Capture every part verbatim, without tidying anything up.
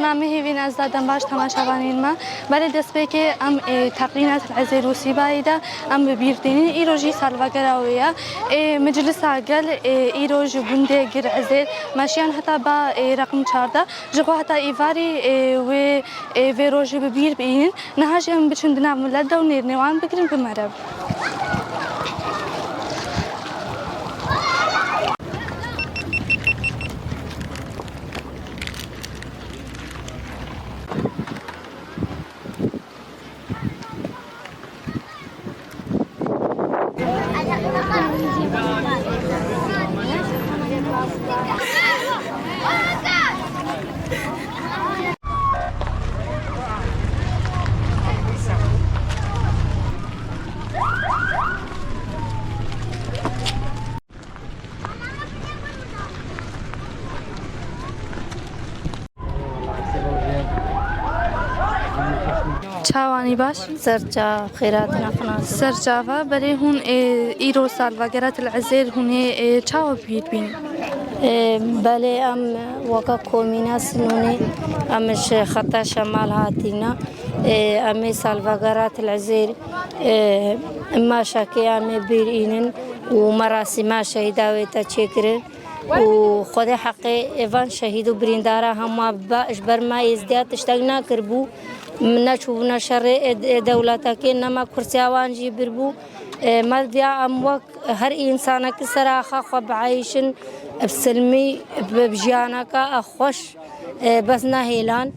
Namê hêvîn ez da dem baş temaşevanên me. Belê destpêkê em ê teqîna Til Ezêr û Sîbayî de em bi bîr tînin. Îro jî salvegera wê ye. Ê miclisa gel ê îro ji gundê Gir Ezêr meşiyan heta ba ê reqim çardeh. Ji xwe heta îvarî ê wê ê vê rojê bi bîr bînin. Niha jî em biçin di nav milet de û nêrnê wan bigirin bi me re. Çawanî baş? Serçav, xêratina xwe nas. Serçava, belê hûn ê îro salvegera Til Ezêr hûn ê, ê çawa bîr bîn? Ê, belê em weke komîna Sinûnê, em ji xeta şemal hatîna. Ê, em ê salvegera Til Ezêr, ê, maşakê em ê bîr înin û merasîma şehîda wê te çêkirin. û Xwedê heqê êvan şehîd û birîndara hema bibe, ji ber me Êzdiya tiştek nekiribû, neçûbûne şerê ê, ê dewletekê, nema kursiya wan jî birbû. Ê, me diya em wek her însanekî ser axa xwe bieyîşin, bi silmî, bi, bi jiyaneke xweş, ê, bes nehêlan.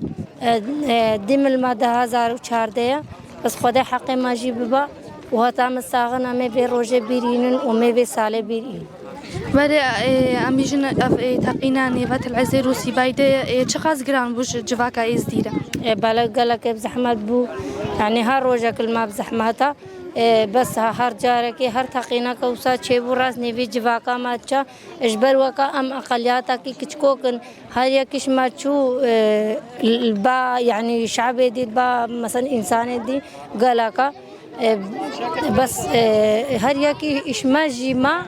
Ê, ê, dî milma du hezar û çardeh ye. Bes Xwedê heqê me jî bibe û heta min saxin em ê vê rojê bîr înin û em ê vê salê bîr înin. Belê, e, em bêjin ev, e, teqîna nêve Til Ezêr û Sîbayî de, e, çiqas giran bû ji civaka Êzdî re? E, belê gelekê bi zehmet bû. Yanî her rojek li me bi zehmet e. E, bes ha-, her carekê, her teqîneke wisa çêbû, rast nêvî civaka me diçe. Ji ber weke em eqeliyatekî kiçikok in. Her yekî ji me çû, e, li ba, yanî şebê dî, li ba, mesela, însanê dî geleka. E, bes, e, her yekî ji me jî ma,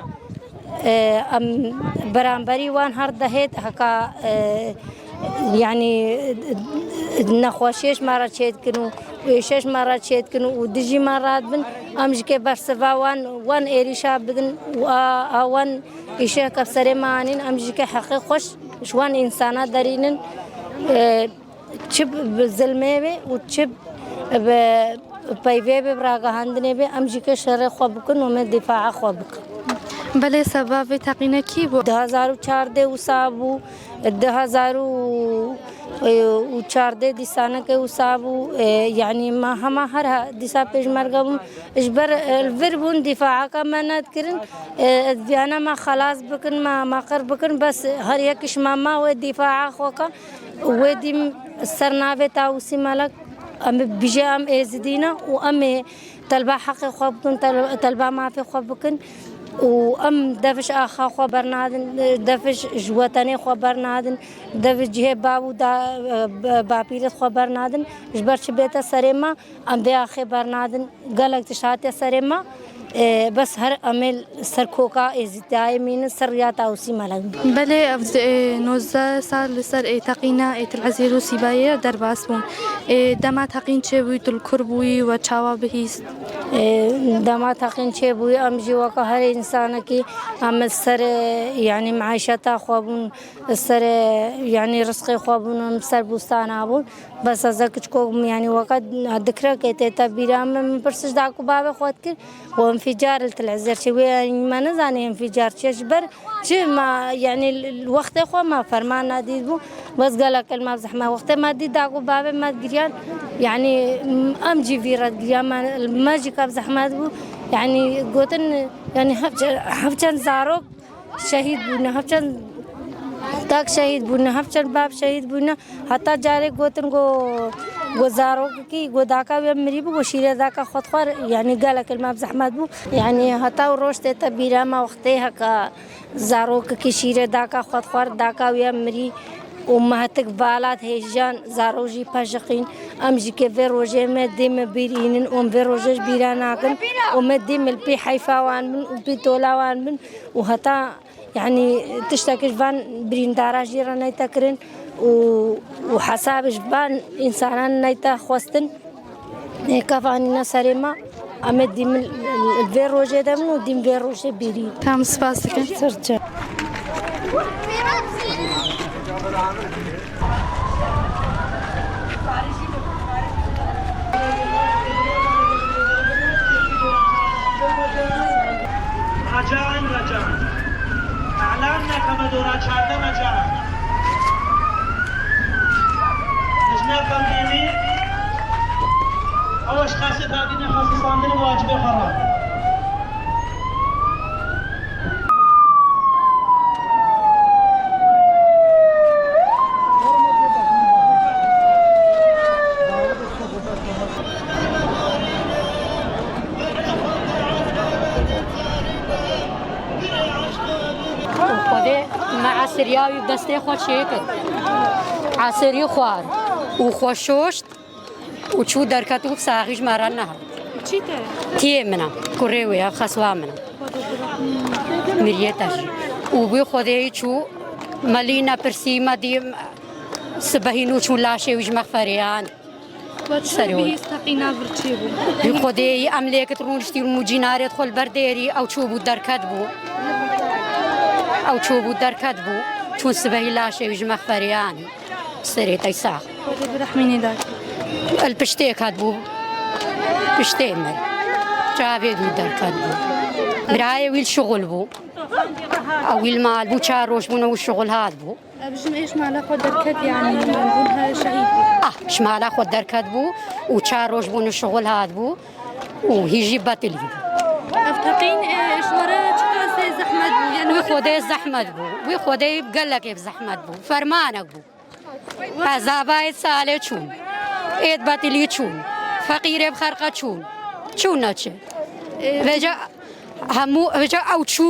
e, em beramberî wan her dehê heka, e, yanî nexweşiyê ji me re çêdikin û êşê ji me re çêdikin û dijî me radibin. Em jî kê bersiva wan, wan êrîşa bidin û a, a wan êşê heke bi serê me anîn, em jî kê heqê xweş ji wan însana derînin. E, Çi bi zilmê be û çi bi peyvê be, bi ragihandinê be, em jî ke şerê xwe bikin û me dîfaa xwe bikin. Belê, sebeba vê teqîne kî bû? Du hezar û çardeh wisa bû, du hezar û çardeh dîsaneke wisa bû. E, yanî me hema her ha-, dîsa pêşmerge bûn. Ji ber, e, li vir bûn, dîfaaka me nedikirin. E, ez viyana me xelas bikin, me, me qir bikin, bes her yek ji me ma wê dîfaa xwe ka. Wê dîm ser navê Tawusî Melek, em bijê em Êzidî ne û em ê telba heqê xwe bikin, tel-, telba mafê xwe bikin û em dev ji axa xwe bernadin, dev ji wetenê xwe bernadin, dev cihê bav û da, bapîrê xwe bernadin, ji ber çi bête serê me, em vê axê bernadin. Gelek tişt hatiye serê me, e, bes her em ê ser koka Êzidiyayê mînin, ser riya Tawusî Melek mînin. Belê, ev, e, nozdeh sal li ser, e, teqîna, e, Til Ezêr û Sîbayê derbas bûn. E, dema teqîn çêbûyî, tu li kur bûyî we çawa bihîst? E, dema teqîn çêbûyî, em jî weke her însanekî em li ser, e, yanî meîşeta xwe bûn, li ser, e, yanî rizqê xwe bûn, em li ser bûstana bûn. Bes ez kiçikok bûm, yanî weke dikrekê tête bîra min, min pirs ji dayik û bavê xwe dikir, û înfîcar li Til Ezêr çi wê, yanî me nizanî înfîcar çi ye, ji ber çi me, yanî li wextê xwe me ferman nedîtibû, bes gelek li me bi zehmet wextê me dît dayik û bavê me digiriyan, yanî em jî vî re digiriyan, me, me jî ke bi zehmet bû, yanî gotin, yanî hevçe-, hevçend zarok, şehîd bûne, hevçend tak şehîd bûne, hevçend bab şehîd bûne. Heta carê gotin go, go zarokekî, go daka wê mirî bû, go şîrê daka xwe dixwar, yanî gelek li me bi zehmet bû. Yanî heta ew roj tête bîra me, wextê heka zarokekî şîrê daka xwe dixwar, daka wê mirî. Û me hetik vala dihêjiyan, zarok jî pejiqîn. Em jî ke vê rojê me dê me bîr înin û em vê rojê ji bîra nakin û me dê me li pê heyfa wan bin û pê tola wan bin û heta, yanî, tiştekî ji van birîndara jî re neyte kirin û, û hesabê ji van însanan neyta xwestin, nêkefanîne serê me, em ê dîmin li vê rojê de bin û dîm vê rojê bêrî. Tamam, spas dikim. Ser çav. Racan, Racan. Elan nekeme dora çardeh Racan. Ejmer Kandemî, ew eşxasê dadîne xesisandin û wacibê xwe re. Xwedê me esiriya wî bi destê xwe çêkir. Esirî xwar û xwe şoşt û çû derket û saxî ji me re nehat. Çî te? Tiyê min e, kurê wê ye, xeswa min e. Miriyê te jî. Û wî Xwedêyî çû, me lî nepirsî, me dî sibehî nû çû laşê wî ji mexfereyan. Serê wî. Bihîst teqîna vir çêbû. Wî Xwedêyî em lêkit rûniştî û cînarêt xwe li ber dêrî, ew çûbû derket bû. Ew çûbû derket bû. Çûn sibehî laşê wî ji mexfereyan. Serê te sax. Xwedê bi rehmî nêdakî. El piştê ket bû. Piştê mir. Çavê dû derket bû. Birayê wî li şixul bû. Ew wî li mal bû, çar roj bûn ew şixul hat bû. Ev jin êş mala xwe derket, yanî bûn her şehîd bû. Ah, ji mala xwe derket bû û çar roj bûn şixul hat bû û hî jî betilî bû. Ev teqîn, e, ji we re çiqasê zehmet bû? Yanî Wî Xwedê zehmet bû. Wî Xwedê gelekê bi zehmet bû. Fermanek bû. Qezabayê salê çûn. Êd betilî çûn. Feqîrê bi xerqe çûn. Çûn neçe. Vêca hemû, vêca ew çû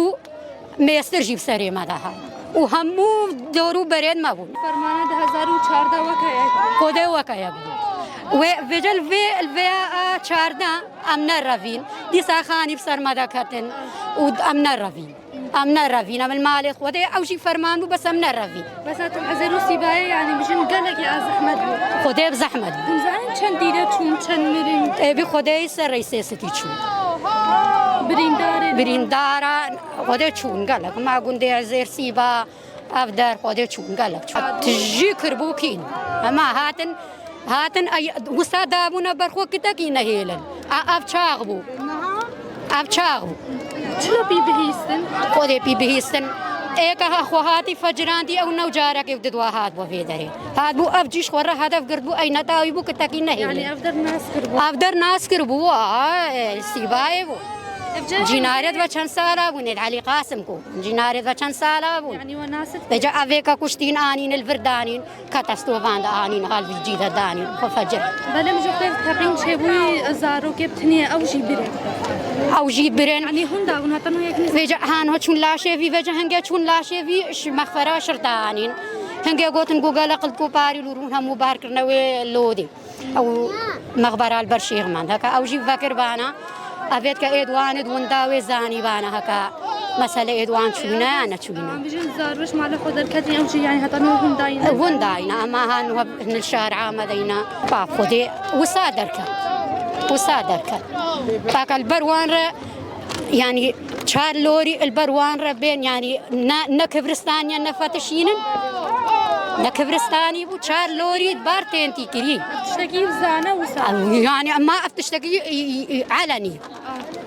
mêstir jî bi serê me de hat. Û hemû dor û berên me bûn. Fermana du hezar û çardeh weke yek. Xwedê weke yek bû. Wê, vêca li vê, li vê a çardeh em nerevîn. Dîsa xanî bi ser me de ketin û em nerevîn. Em nerevîn, em li malê Xwedê, ew jî ferman bû, bes em nerevîn. Bes tu Ezer û Sîbayê, yanî bijin gelekî a zehmet bû. Xwedê bi zehmet bû. Hûn zanin çend dîre çûn, çend mirin? Ê, bi Xwedê ser rey sê setî çûn. Birîndarê. Birîndara, Xwedê çûn gelek. Ma gundê Ezer Sîba, ev der Xwedê çûn gelek çûn. Tijî kirbû kîn. Hema hatin Hatin, ay, wisa dabûne ber xwe kitekî nehêlin. A, ev çax bû. Ev çax bû. Çilo pî bihîstin? Xwedê pî bihîstin. Êka ha xwe hatî fecirandî ew new carekê di dua hat bo vê derê. Hat bû ev cîş xwe re hedef girt bû, ey netawî bû kitekî nehêlin. Yanî ev der nas kir bû? Ev der nas kir bû, a, e, sîbayê bû. Ev cem Cînarê ve çend sala bû, nêd Elî Qasim ku. Cînarê ve çend sala bû. Yanî we nas kir? Vêca ev êka kuştîn anîn, li vir danîn. Ka testovan de anîn, hal vî cî de danîn, xwe fecir. Belê, min ji xwe teqîn çêbûyî, zarokê bi tinê ew jî birê. Ew jî birên. Yanî hûn da hûn heta nû yek nîz- Vêca han ho çûn laşê vî, vêca hingê çûn laşê vî, ji mexfera şir de anîn. Hingê gotin ku gelek li ku parî lûrûn hemû bar kirine wê lodê. Ew mexbera li ber şêx mend. Heka ew jî vekir bana. Evêt ke êd wan id winda wê zanî bana heka mesele êd wan çûne ya neçûne. Em bijin zarwêş mala xwe derketin, ew jî, yanî, heta nû hûn dayîne. Hûn dayîne, ema ha nû hûn li şara me deyne. Ba Xwedê wisa derket. Wisa derket. Ba ke li ber wan re, yanî, çar lorî li ber wan re bên, yanî, ne, ne kibristaniye, ne fetişînin, ne kibristanî bû, çar lorî bar tên tîkirî. Tiştekî zane wisa. Yanî, ema ev tiştekî, î, î, î, elenî.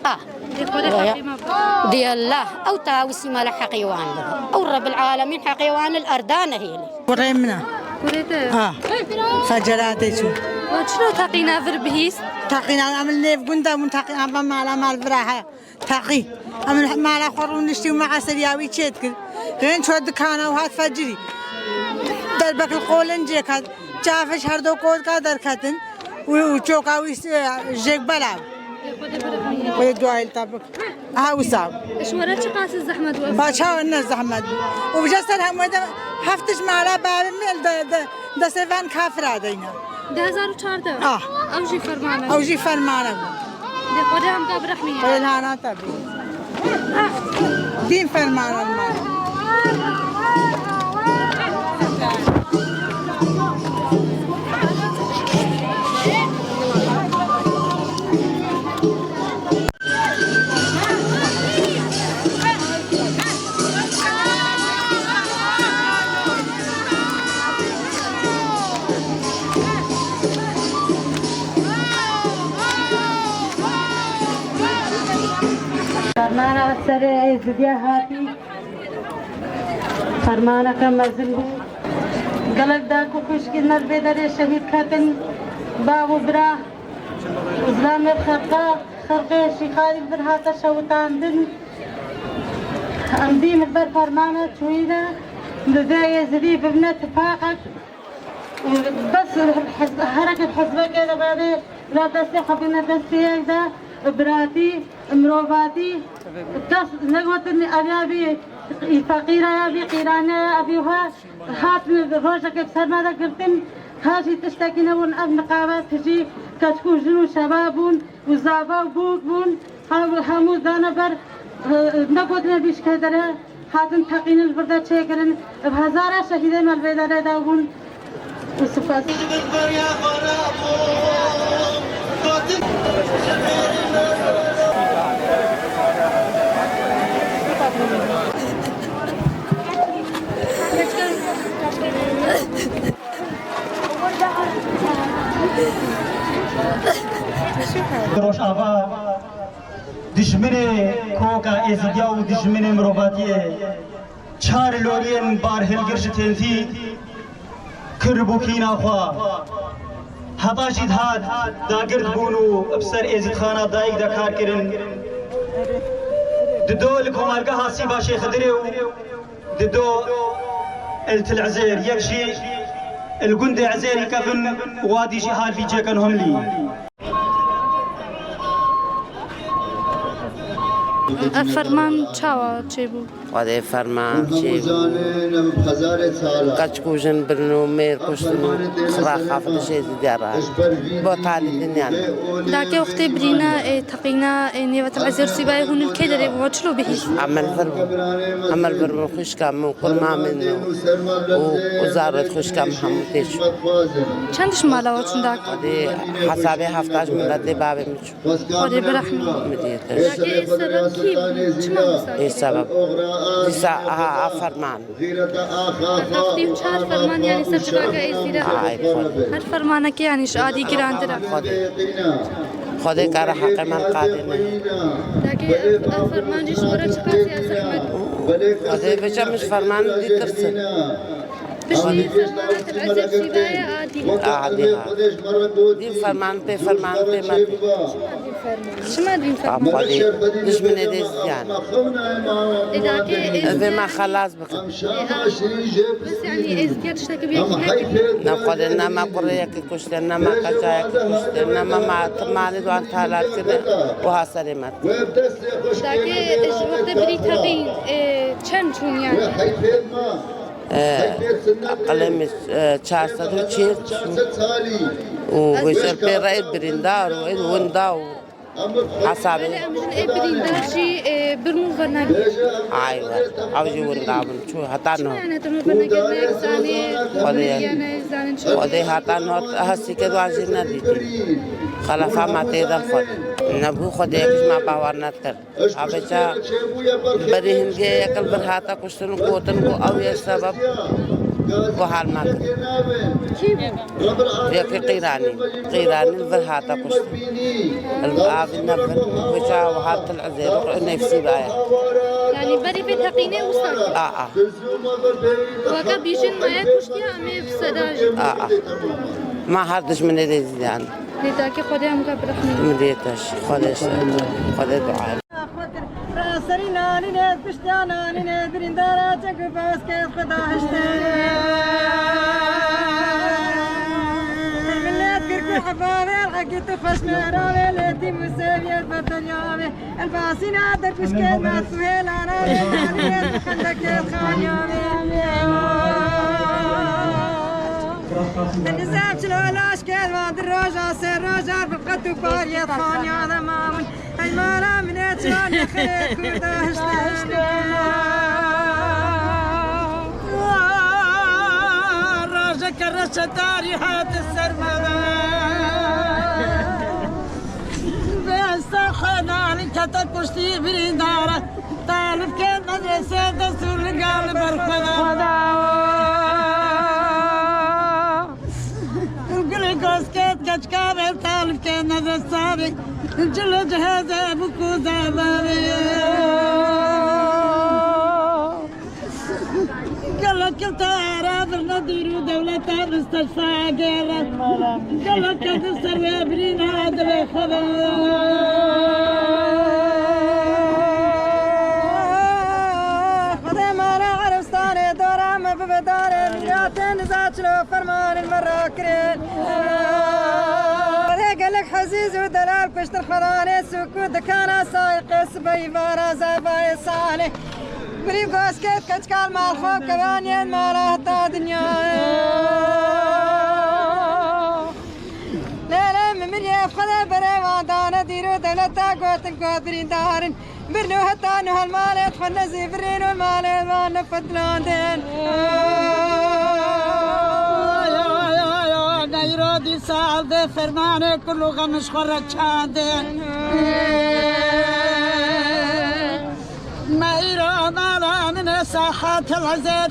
Ah. Dê Xwedê Ya, ya. Xaqê me bû. Dê Allah, ew tawusî mala heqê wan bibe. Ew Rebbil Alemîn heqê wan li erda nehêle. Kurê min e. Kurê te? Ha. Feceratê çû. Wa çilo teqîna vir bihîst? Teqîna em li nêv gunda bûn, teqîna em mala mal vira he. Teqî. Em li mala xwe rûniştî û me eseriya wî çê dikir. Hên çû dikana û hat fecirî. Derbek li qolên cêk hat. Çafiş her do kodka derketin. Û, û çoka wî, e, jêk belav. Xwedê duayê li te bik. Aha wisa. Ji we re çiqas zehmet bû? Ba çawa ne zehmet bû. Û vêca ser hemû de heft tişt mala bavê min de, de, destê van kafira deyne. Du hezar û çardeh. Ah. Ew jî fermane. Ew jî fermane bû. Dê Xwedê em da birehmî. Xwedê li hana te bî. Dîn fermane li me. Mala serê Êzidiya hatî, fermaneke mezin bû. Gelek dayik û xwişkên me li vê derê şehîd ketin, bav û bira û zilamê xelqa, xelqê Şîxalî li vir hate şewitandin. Em dî li ber fermana çûyî ne, bi vê Êzidî bibine tifaqek. Bes hereke hizbekê de bavê la destê xwe bine destê yek de, biratî, mirovatî, kes negotin ev ya bî feqîra ya bî qîrane ya bî ha, hatin rojekê bi ser me de girtin, ha jî tiştekî nebûn ev niqabet jî keçik û jin û şebab bûn û zava û bûk bûn, ha hemû dane ber, e, negotine bîşkê dere. Hatin teqînin li vir de çêkirin, bi hezara şehîdê me li vê derê de bûn û spas. Rojava dijminê koka Êzidiya û dijminê mirovatiyê. Çar loriyên barhilgir ji têntî kiribû kîna xwe. Heta jî dihat dagird bûn û bi ser Êzîdxana Dayik de kar kirin. Dido li komargeha Sîba Şêxidirê û dido li Til Ezêr, yek jî li gundê Ezêrî kevin û wadî jî harvî çêken Homlî. Ev ferman çawa çêbû? Xwedê ferman çêbû. Keçik û jin birin û mêr kuştin û xira xafin ji Êzîdiya re. Bo talî dinya ne. Dakê wextê birîna, ê, teqîna, ê, nêvetin Ezêr Sîbayê hûn li kê derê bû? Çilo bihîst? Em li vir bûn. Em li vir bûn. Xwişka min û kurma min û, û, û zarot xwişka min hemû tê çû. Çend ji mala we çûn dak? Xwedê hesabê hefta ji min re tê bavê min çû. Xwedê birehmî. Min dî te. Dakê ê sebeb kî bû? Çima wisa kiriye? Ê sebeb. Dîsa aha, a ferman. Heft û çar ferman, yanî ser çivaka Êzîdî re. Ay, Xwedê. Her fermanekê, yanî, ji adî girantir e. Xwedê. Xwedê kare heqê me qadê me. Dakê ev, ev ferman jî ji we re çiqasî ya zehmet bû? Xwedê biçe min ji ferman dî tirsin. Piştî fermana te bi Ezêr Sîbayê adî. Adî ha. Dî ferman pê, ferman pê me. Çima dîn ferman? Xwedê dijminê dê ziyan. Ê, dakê, ê, vê me xelas bikin. Bes, yanî, Êzîdiya tiştekî bi yekî nekir. Ne Xwedê, ne me kurê yekî kuştin, ne me qeça yekî kuştin, ne me ma timanê duan talar kirin, wiha serê me. Dakê, ji wextê birî teqîn, ê, çend çûn yanî? Ê, eqilê min, ê, çar sed û çil çûn. Û vêşer pê re ê birîndar û ê winda û Hesabê. Belê, em jin ê birîndar jî, e, birin û vernagir. Aywe. Ew jî winda bin. Çû heta niha. Çima ne teno vernagir, ne zanê, Xwedê. Xwedê heta niha hestî kir wan jî nedîtî. Xelefa me tê de Xwedê. Nebû Xwedê yek ji me bawer nedikir. Abeça berî hingê yek li vir hate kuştin û gotin ku ew yê sebeb ku hal me kir. Kî bû? Yekî Qîranî. Qîranî li vir hate kuştin. Li avî ne vir. Wisa wiha Til Ezêr û nefsî baye. Yanî berî vê teqînê wisa kir? A, a. Weke bîjin me ye kuştiye, em ê bi seda jî. A, a. Ma her dijminê dê ziyan. Lê dakê Xwedê em ke birehmî. Min dê teş. Xwedê ser. Xwedê dua. Serî nanînê, piştiya nanînê, birîndara çek û baskê xwe dahiştê. Millet girku hebavê, hekî tu xweş meravê, lê tîm û seviyet beteryavê. Elbasîna derpişkê me tu hêlana, xendekê xanyavê. Nizam çilo laşkê, va di roja, sê roja, bi qet û pariyê xanya de mabûn. Hey mala min ê çilan nexirê Kurda hişte hişte. Rojeke reşedarî hate ser me. Vê esta xwe nalî kete kuştî birîndara. Talibkên medrese destûr li gal berxweda. Gulê goskêt keçka be talibkên medresa be. Cilo ciheze bû ku zava be. Gelek kedi ser wê birîna dilê xwe de. Xwedê mala Erefstanê dora me bibe darê mîratên niza çilo fermanên me rakirin. Xwedê gelek hezîz û delal kuştir xwedanê sûk û dikana sayiqê sibeyî vara zavayê sanê. Birî goşkêt keçkar mal xwe kevaniyên mala heta dinyayê. Lê lê min miriyê xwe de berê wan dane dîr û dewleta gotin ku birîndarin. Birno heta nu helmalê xwe nezî birîn û malê wan nefetlandin. Neyro dîsa eldê fermanê kul û xemiş xwe reçandin. Me îro mala min e sahet el ezer.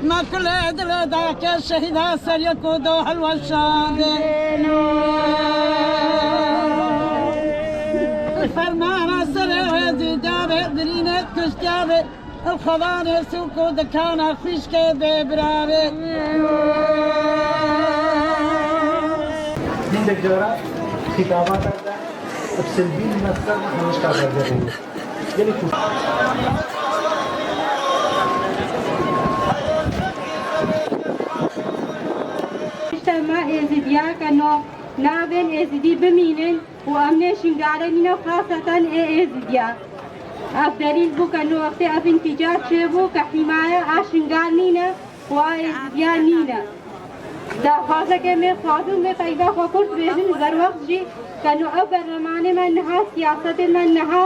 Me kulê dilê dake şehîda ser yek û do helweşandê. Fermana serê wê zîdabê birîne kuştiyabê. Ev xevanê sûk û dikana xwîşkê bê birarê. Hindek cara xîtabata de bi silbîn me ser nexweşka berdevê. Gelek xweş. Îşte me Êzidiya ke no navên Êzidî bimînin û em nê Şingalê nîne, xaseten ê Êzidiya. Ev delîl bû ke no wextê ev înfîcar çêbû ke hîmaye a Şingal nîne û a Êzidiya nîne. Daxwazeke me xwazin vê peyva xwe kurt bêjin li ber wext jî ke no ev berlemanê me niha, siyasetê me niha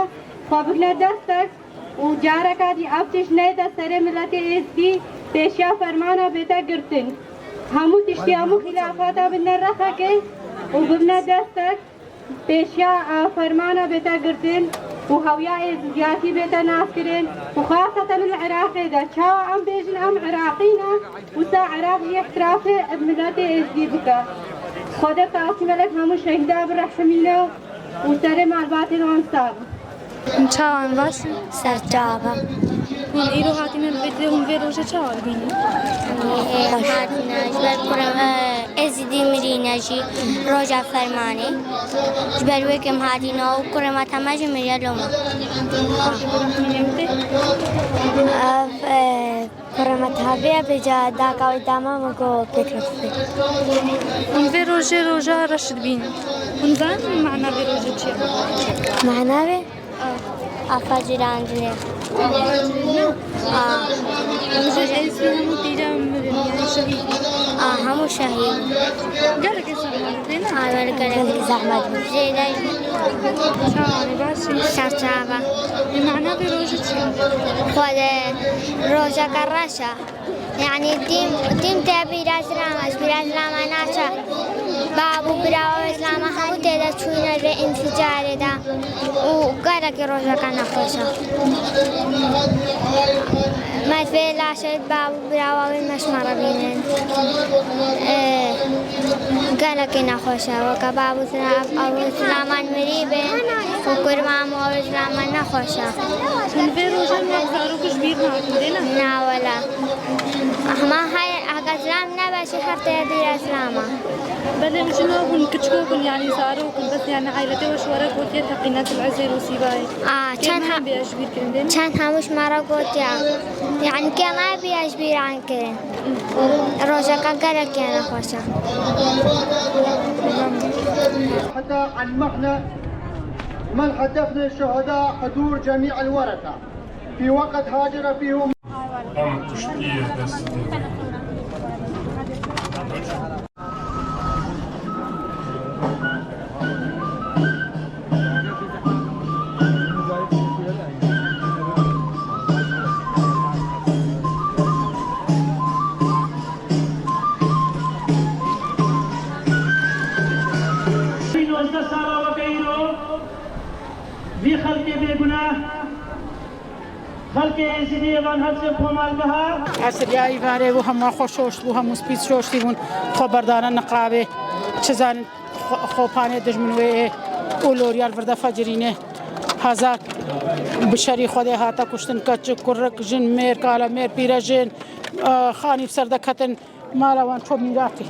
xwe bigine destek û careka dî ev tişt neyte serê miletê Êzidî, pêşiya fermana bête girtin. Hemû tiştî, hemû xîlafata bine rexekê û bibine destek. Pêşiya, e, fermana bête girtin û hewiya êzidiyatî bête naskirin û xaseten li Iraqê de çawa em bêjin em Iraqî ne, wisa Iraq jî îtirafê miletê êzidî bike. Xwedê bi asî melek hemû şehîda birehimîne û serê malbatên wan sax. Hûn çawa in, baş in? Serçava. Hûn îro hatine li vê, hûn vê rojê çawa dibînin? Em hatine ji ber kurê me Êzidî mirîne jî roja fermanê. Ji ber wê ke em hatine û kurê me teme jî miriye loma. Baş e, kurê me tê? Ev, e, Kurê me tabiye bêca daka wî dama me got pêk rexsê. Hûn vê rojê roja reş dibînin. Hûn zanin mana vê rojê çi ye? Mana vê? A. Afa cirandinê. Afa cirandinê? A. Rojê êzidî hemû tîra mirin, yani şehîd. A, hemû şehîd. Gelekî zehmet bû, ne? A, gelekî zehmet bû. Zêde. Çawa, baş e? Serçava. E, mana vê rojê çi ye? Xwedê rojeke reş e. Yani dîm, dîm te bîra zilama, ji bîra zilama naçe. Bab û birawa wê zilama hemû tê de çûyîne vê înficarê de. Û gelekî rojeke nexweş e. Me vê laşê bab û birawa wê me ji me re bînin. Ê, gelekî nexweş e. Weke bab û zila-, ew zilaman mirî bin û kurê me û ew zilaman nexweş e. Hûn vê rojê me zarok ji bîr nakin, dê ne? Na wele. Hema heye, heke zilam nebe jî her teye bîra zilama. Belê, em jî ne hûn kiçikok in, yanî zarok in, bes yanî aîletê we ji we re gotiye teqînet li Ezêr û Sîbayê. A, çend ha-, bêje ji bîr kirin, dê ne? Çend hemû ji me re gotiye. Yanî kê nayê bêje ji bîran kirin. Rojeke gelek yene xweş e. حتى عن محنة من حدثنا الشهداء حضور جميع الورثة في وقت هاجر فيه. Em kuştiye dest Nozde sala weke îro vî xelkê bêguneh, xelkê Êzidiyê van her çi komal biha. Esriya îvarê û hema xwe şoşt bû, hemû spî şoştî bûn. Xwe berdane niqabê, çi zanin xwe-, xopanê dijmin wê û loriyar virde fecirîne. Hezar bi şerî Xwedê hate kuştin, keçik, kurik, jin, mêr, kale, mêr, pîrejin, e, xanî bi ser de ketin. Mala wan ço mîratî.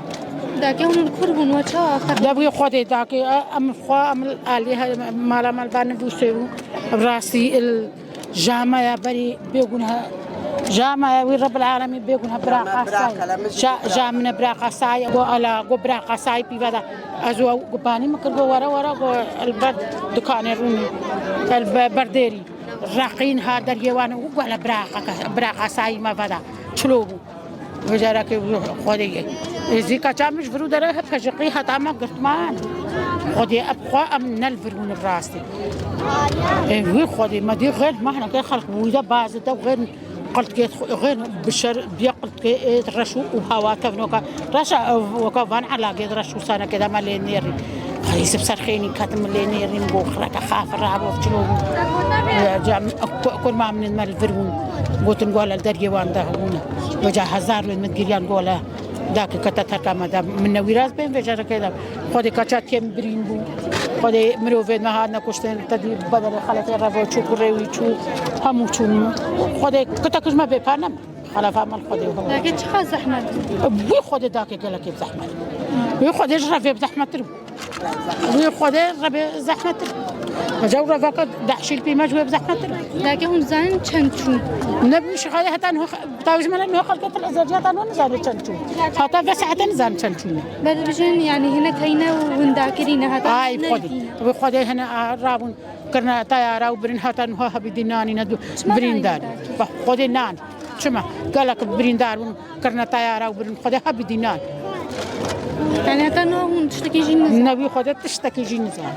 Dake hûn li kur bûn we çawa xeber? Debî Xwedê dake, em xwe, em alî he-, mala me li ba nivîsê bû. Rastî il Jamaya berî bêgûn he, jamaya wî Rebbil Alemîn bêgûn he bira Qasay. Jame bira Qelem, Ja-, jame bira Qasay, go ala, go bira Qasay pîve de. Ez û ew gubanî min kir, go were were, go li ber dikanê rûnî. El be-, berdêrî. Reqîn ha deriyê wan û go le bira Qa-, bira Qasayî me veda. Çilo bû. Wê carekê Xwedê ye. Êzî kaça min ji vir û dere hep pejiqî heta me girtman. Xwedê ep xwe em ne li vir hûn bi rastî. Ê wî Xwedê me dî xêr mehneke xelq bûyde bazide xêr qiltkê xêr bi şer biya qiltkê ê reş û, û hawa kevnoka. Reşa weka van elagê reş û saneke de me lê nêrî. Xwedê sib ser xênî ketim lê nêrîm go xireke xaf rabo çilo bû. Cem ku-, kurma min me li vir hûn. Gotin go le deriyê wan de hûn. Veca hezar wê min giriyan go le. Dake kete terka me de, min newî rast bên vêcereke de. Xwedê kaça têm birîn bû. Xwedê mirovên me hatine kuştin, te dî bedelê xeletê revo çû, kurê wî çû, hemû çûn. Xwedê kite kuj me bêpar neme. Xelefa me li Xwedê. Dake çiqa zehmet? Wî Xwedê dake gelekê bi zehmet. Wî Xwedê ji revê bi zehmettir bû. Wî Xwedê revê zehmettir. Eca û revaka dehşîl pî me ji wê bi zehmettir. Dake hûn zanin çend çûn? Ne bi şixayê heta niha Tawîz me ne niha xelkê til ezerciya ta niha nizane çend çûn. Hata ve saete nizane çend çûn. Ber dibijin, yani, hinek heyne û hindakirî ne hata. Ay, ne Xwedê. Dîne. Bi Xwedê hene a, rabûn kirine tayara û birin hata niha hebî dî nanî ne du-, Çima birîn nanî dan. Daki? Bak, Xwedê nan. Çima? Gelek birîndar bûn kirine tayara û birin Xwedê hebî dî nan. Yani, hata niha hûn tiştekî jî nizane? Nebî Xwedê tiştekî jî nizane.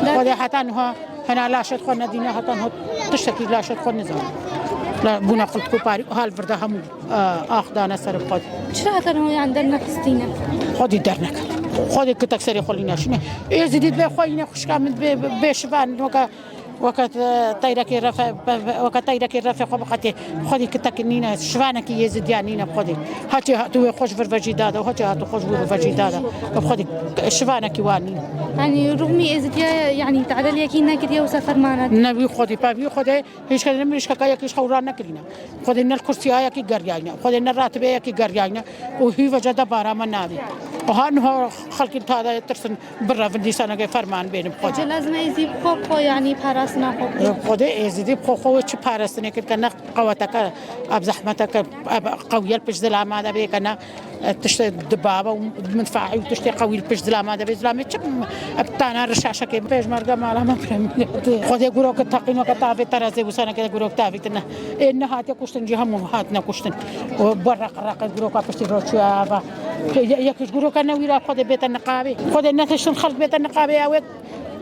Da- Xwedê heta niha Hena laşet xwe nedîne, heta niha tiştekî laşet xwe nizane. La bûna qiltko parî, hal virda hemû, e, ax dane ser xwe. Çira heta niha yan dernexistîne? Xwedî derneket. Xwedî kitek serê xwe lî neşîne. Êzidî bê xwe yine xuşka min bê, bê, bê şivan weke, weke, e, teyrekê refe, be, be, weke teyrekê refe xwe biqetê. Xwedî kitek nîne, şivanekî Êzidiya nîne xwedî. Haçê hatû wê xweş vir vejî dada, haçê hatû xweş vir vejî dada. Xwedî şivanekî wan nîne. Yani ruhmî Êzidiya, yani tadel yekî nekiriye wisa fermana. Ne wî xwedî, pa wî xwedê, hiç kere ne mirişkeka yekî ji xew ran nekirîne. Xwedê ne li kursiyayekî geriyayne. Xwedê ne ratibeyekî geriyayne. Û hî veca de bara me nabî. Û ha niha xelkî tada tirsin birevin dîsaneke ferman bênim xwedê. Ece lazim e Êzî bi xwe, bi xwe, yani parastina xwe bike. Xwedê Êzidî bi xwe, xwe wê çi parastinê kir ke ne qeweteke, ev zehmeteke, ev qewiyel pişt zilama de bê ke ne. Tiştê dibaba û minfaî û tiştê qewî li pişt zilama de bê, zilamê çi, bi tana rişaşekê pêşmerge mala me birem. Xwedê gurok teqîneke tavê terezê wîsaneke de gurok tavî tine. Ê nehatiye kuştin jî hemû hatine kuştin. Û bi req reqê guroka piştî ro çûye ava. Ye-, yek ji guroka newîra Xwedê bête niqabê. Xwedê netiştin xelk bête niqabê, ew ê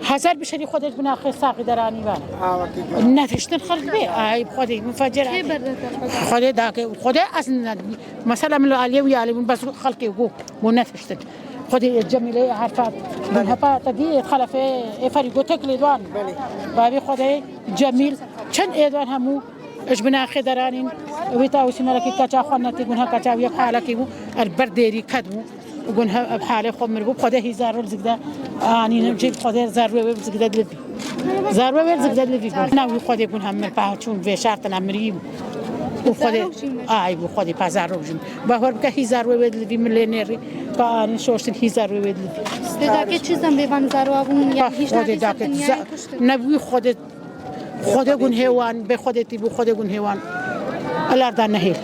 Hezar bi şerî Xwedê ji bina xê saxî deranî bana. Netiştin xelk bê, ay Xwedê min fecer. Kê berdete Xwedê? Xwedê dake, Xwedê ez ne, mesela min li aliyê wî alî bûn, bes xelkê go, go netiştin. Xwedê Cemîlê Arfat, min hepa te dî, Xelefê, ê Ferî go tek lê doan. Belê. Bavê Xwedê Cemîl, çend êdoan hemû ji bina xê deranîn, wî ta wî sîmerekî keça xwe netî, gunha keça wî yek halekî bû, er ber dêrî ket bû. Gun he-, ev halê xwe mir bû, Xwedê hîza rol zikde anînim cî, Xwedê zerwê wê zikde dilivî. Zerwê wê zikde dilivî gun. Na wî Xwedê gun hem mir pa çûn vê şartina mirî bû. Û Xwedê, ay bû Xwedê pa zarok jî. Bahwer bike hîza rwê wê dilivî min lê nêrî. Pa anî şoştin hîza rwê wê dilivî. Deda ke çi zembê van zarwa bûn, yani hiç Xwedê dake dinya kuştin. Ne wî Xwedê Xwedê gunhê wan, bê Xwedê tî bû, Xwedê gunhê wan larda nehêl.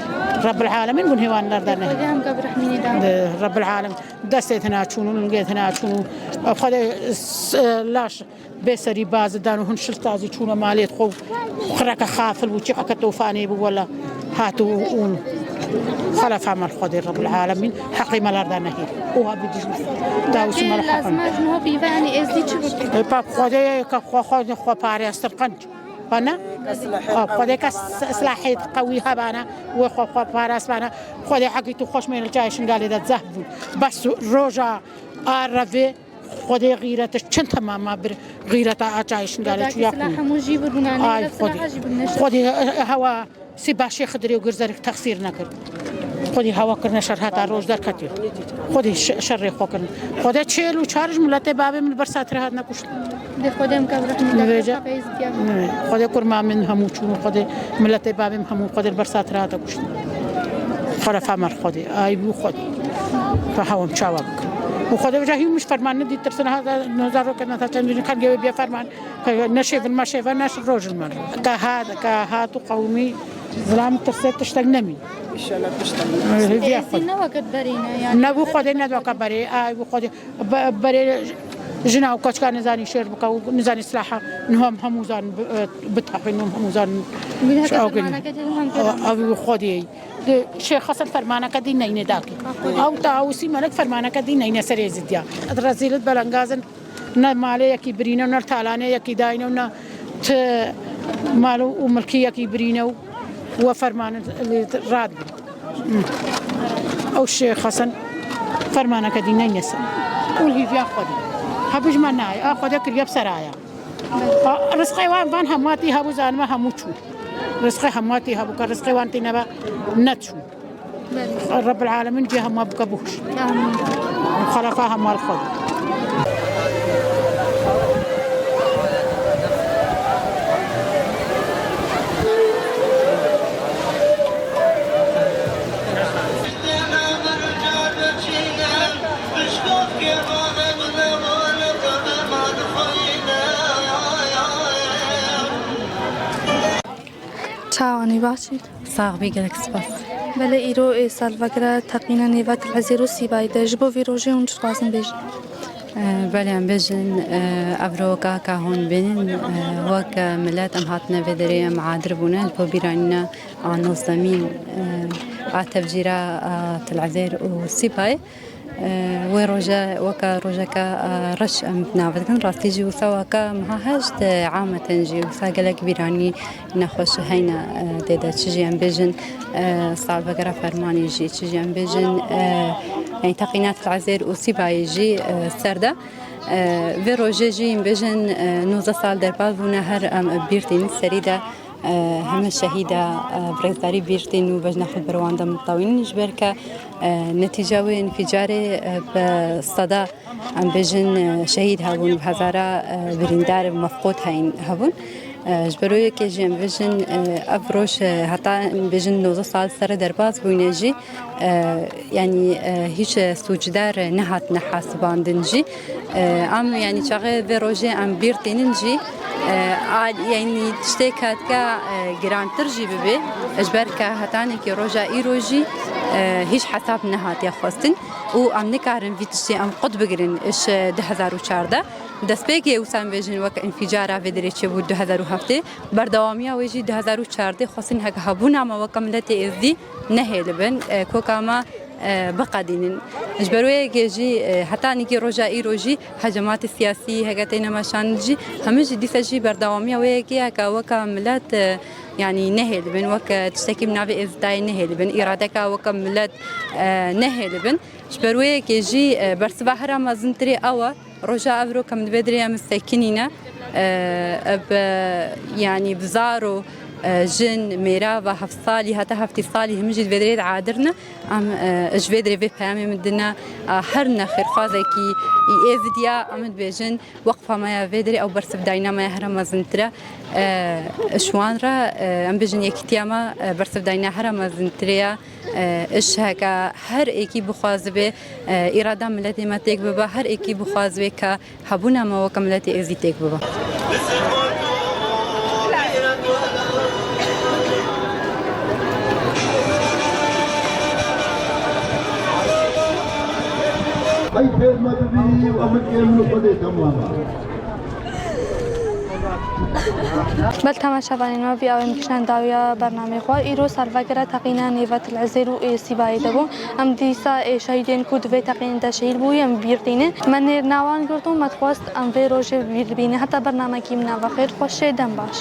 Rebbil Alemîn gunhê wan larda nehêl. Xwedê hem gab rehmînê da. De, Rebbil Alemîn destê tena çûn û lingê tena çûn û Xwedê s-, laş bê serî bazidan û hin şil tazî çûne malê xwe û xireke xafil bû, çiqeke tofanê bû wela hat û, û xelefa me Xwedê Rebbil Alemîn heqê me larda nehêl. Oha bidijmin. Dawisi me Lazim e ji niha pîve, yani êzdî çi bikin? E, pa Xwedê ke xwe, xwe, xwe parêstir qenc. Bana? Xwedê ke s-, silahê qewî hebana, wê xwe, xwe paras bana. Xwedê hekî tu xweş mêne çayê Şingalê de zehf bû. Bes roja a revê Xwedê xîret çend temama bir xîreta a çayê Şingalê çû ya. Silah hemû jî bû, yani, ay, silah Xwedê. Xwedê, e, e, hewa Sî başê Xidirê û Girzerik texsîr nekir. Xwedî hewa kirine şer heta roj derketiyo. Xwedî şe-, şerê xwe kirin. Xwedê çêl û çar ji miletê bavê min bersa tire hatine kuştin. Dê Xwedê em kevre Nivêce. Xwedê kurma min hemû çûn û Xwedê miletê bavê min hemû Xwedê bersa tire hate kuştin. Xerefa mer Xwedê. Ay bû Xwedê. Hewam çawa bikim? Û Xwedê vêca hî min ji ferman nedî, tirsin ha, nozar roket nata çendîn, qengê wê bîye ferman. Neşêvin meşêve, neş rojin merve. Ka hat, ka hat û qewimî zilam tirse tiştek nemî. Înşallah tiştek nemî. Hêviya Xwedê. Êzî ne weket berê ne, yani. Ne bû Xwedê, ne weke berê, ay bû Xwedê. Be-, berê jina û keçika nizanî şêr bike û nizanî silaha nihom hemû zan bi-, e, bitaxin û hemû zan. Ew bû Xwedê. Di Şêx Xesen fermaneke dî neyne dakê. Ew Tawusî Melek fermaneke dî neyne serê zidiya. Rezîlit belengazin, ne malê yekî birîne, ne talanê yekî dayne, ne ti mal û milkî yekî birîne û we fermanin lê rad bin. Ew Şêx Xesen fermaneke dî neyne ser. Û hîviya Xwedê. Hebij me nayê. A Xwedê kiriye bi seraya. Rizqê wan van hemû tî hebû, zanime hemû çû. Rizqê hemû tî hebû, ke rizqê wan tî nebe, neçû. Belê. Rebbil Alemin cê hema bike bihuşt. Amîn. Xelefa hema li xwe. Çawanî, baş î? Sax bî, gelek spas. Belê, îro ê salvegera teqîna nêva Til Ezêr û Sîbayî de. Ji bo vî rojê hûn çi dixwazin bêjin? E, belê, em bêjin, e, evro ka, ka hûn bînin, e, wek, e, milet em hatine vê derê, em adir bûne ji bo bîranîna a nozdemîn, e, a tevcîra, e, Til Ezêr û Sîbayî. E, wê roje weke rojeke, e, reş em bi nav dikin. Rastî jî wisa weke meha heşt, e, ameten jî wisa gelek bîranî nexweş heyne, e, tê de. Çi jî em bêjin, e, salvegera fermanê jî, çi jî em bêjin, e, yanî teqîna Til Ezêr û Sîbayî jî, e, ser de. E, vê rojê jî em bêjin, e, nozdeh sal derbas bûne, her em bîr tînin serî de. E, heme şehîda, e, bi rêzdarî bîr tên û bejna xwe bi wan de mitewînin, ji ber ke, e, netîca wê înfîcarê, e, bi seda, em bêjin, e, şehîd hebûn, bi hezara, e, birîndar, mefqûd heyn hebûn. E, ji ber wê yekê jî em bêjin, e, ev roj, e, heta em bêjin nozdeh sal ser derbas bûyne jî, e, yanî, e, hîç, e, sûcdar nehatine hasibandin jî. E, em, yanî, çaxê vê rojê em bîr tînin jî, e, a, yanî, tiştê ka dika, e, girantir jî bibe, ji ber ke hetanekî roja îro jî, e, hîç hesab nehatiye xwestin û em nikarin vî tiştê em qut bigirin ji du hezar û çardeh. Destpêkê wisa em bêjin wek înfîcara vê derê çêbû du hezar û heftê, berdewamiya wê jî du hezar û çardeh xwestin heke hebûna me weke miletê êzdî nehêlibin, e, koka me, e, biqedînin. Ji ber wê yekê jî, e, heta nîkî roja îro jî hecematê siyasî heke têne meşandin jî, hemî jî dîsa jî berdewamiya wê yekê ye ke weke milet, e, yanî nehêlibin, weke tiştekî bi navê êzdîtayê nehêlibin, îradeka weke milet, e, nehêlibin. Ji ber wê yekê jî, e, bersiva hera mezintirê ew e. Roja evro ke em li vê derê em sekinîne, e, bi, yanî bi zaro, e, jin, mêra ve heft salî heta heftê salî hemî jî li vê derê diadirine. Em, e, ji vê derê vê peyamê min dine, e, her nexêrxwazekî î êzidiya em dibêjin, weqfa me ya vê derê ew bersivdayîna me ya here mezintir e. E, ji wan re, e, em bêjin yekîtiya me, e, bersivdayîna here mezintirê ye. E, iş heke her êkî bixwazibe, e, îrada miletê me têk bibe, her êkî bixwazibe ke hebûna me weke miletê êzî têk bibe. Ey pêr me bibî û em ê min û Xwedê temam. Bel temaşevanên me, vî awê em kişîne dawiya bernameyê xwe. Îro salvegera teqîna nêva Til Ezêr û ê Sîbayê de bû. Em dîsa ê şehîdên ku di vê teqînê de şehîd bûyî em bîr tînin. Me nêrina wan girt û me dixwest em vê rojê bîr bînin. Heta bernamekî min nava xêr, xweşê, dem baş.